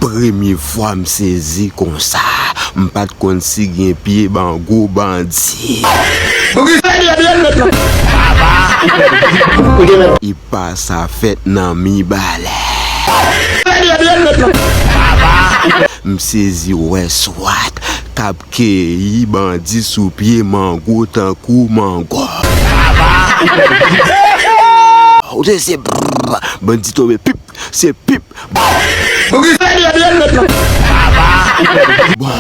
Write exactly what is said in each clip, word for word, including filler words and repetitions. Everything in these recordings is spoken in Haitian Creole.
Premye fwa m sezi konsa, m pa t konn si gen pye mango bandi. Epa sa fèt nan Mibalè. M sezi wè swat k ap keyi bandi sou pye mango tankou mango. Ou te se brrr, bandi tonbe pip, se pip. Bon,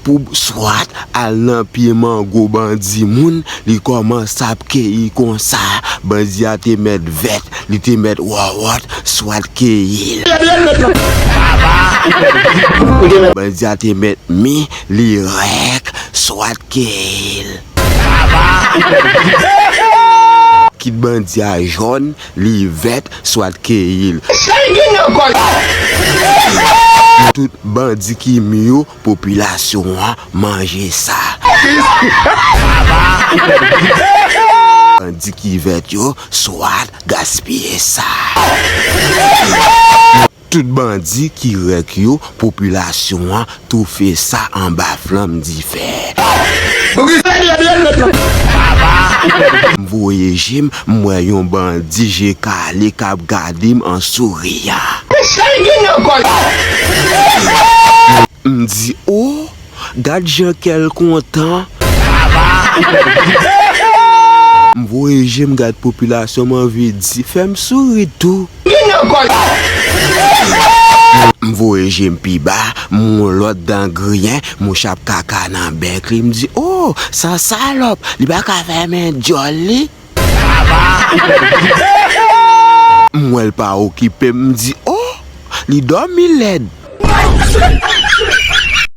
pou swat al nan pye mango bandi moun, li kòmanse ap keyi konsa. Bandi a te mèt vèt, li te mèt wòwòt, swat keyi l. Bandi a te mèt mi, li rèk, swat keyi l. Kit bandi a jòn, li vèt, swat keyi l. Tout bandi ki mi yo, popilasyon an manje sa. Bandi ki vèt yo, swat gaspiye sa. Tout bandi ki rèk yo, popilasyon an toufe sa anba flanm dife. M voye je m, m wè yon bandi je kale k ap gade m an souriyan. M di, o, gad jan kè l kontan. M voye je m gad popilasyon, m anvi di, fè m souri tou. M voye je m pi ba, m wè yon lòt dan griyen, mouch ap kaka nan bèk li. M di, o, sa salòp, li pa ka fèmen djòl li. M wè l pa okipe m, m di, o, li dòmi lèd.